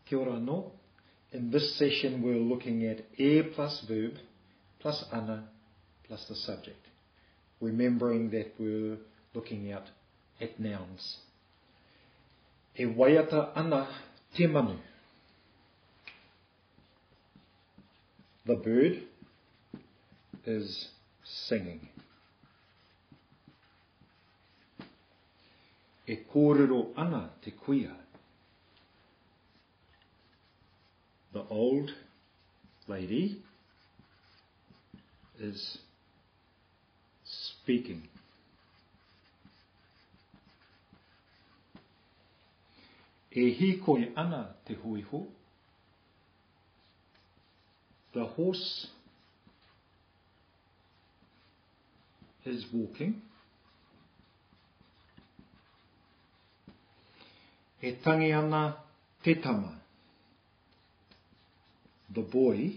Kia ora anō. In this session we're looking at e plus verb plus ana plus the subject. Remembering that we're looking out at nouns. E waiata ana te manu. The bird is singing. E kōrero ana te kuia. The old lady is speaking. E hīkoi ana te hōiho. The horse is walking. E tangi ana te tama. The boy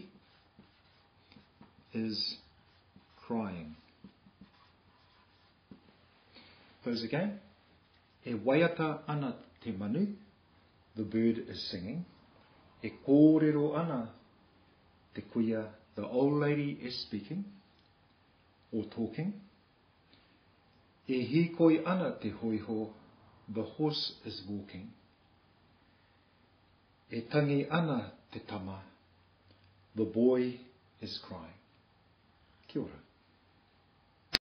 is crying. Those again. E waiata ana te manu. The bird is singing. E kōrero ana te kuia. The old lady is speaking or talking. E hīkoi ana te hōiho, the horse is walking. E tangi ana te tama, the boy is crying. Kia ora.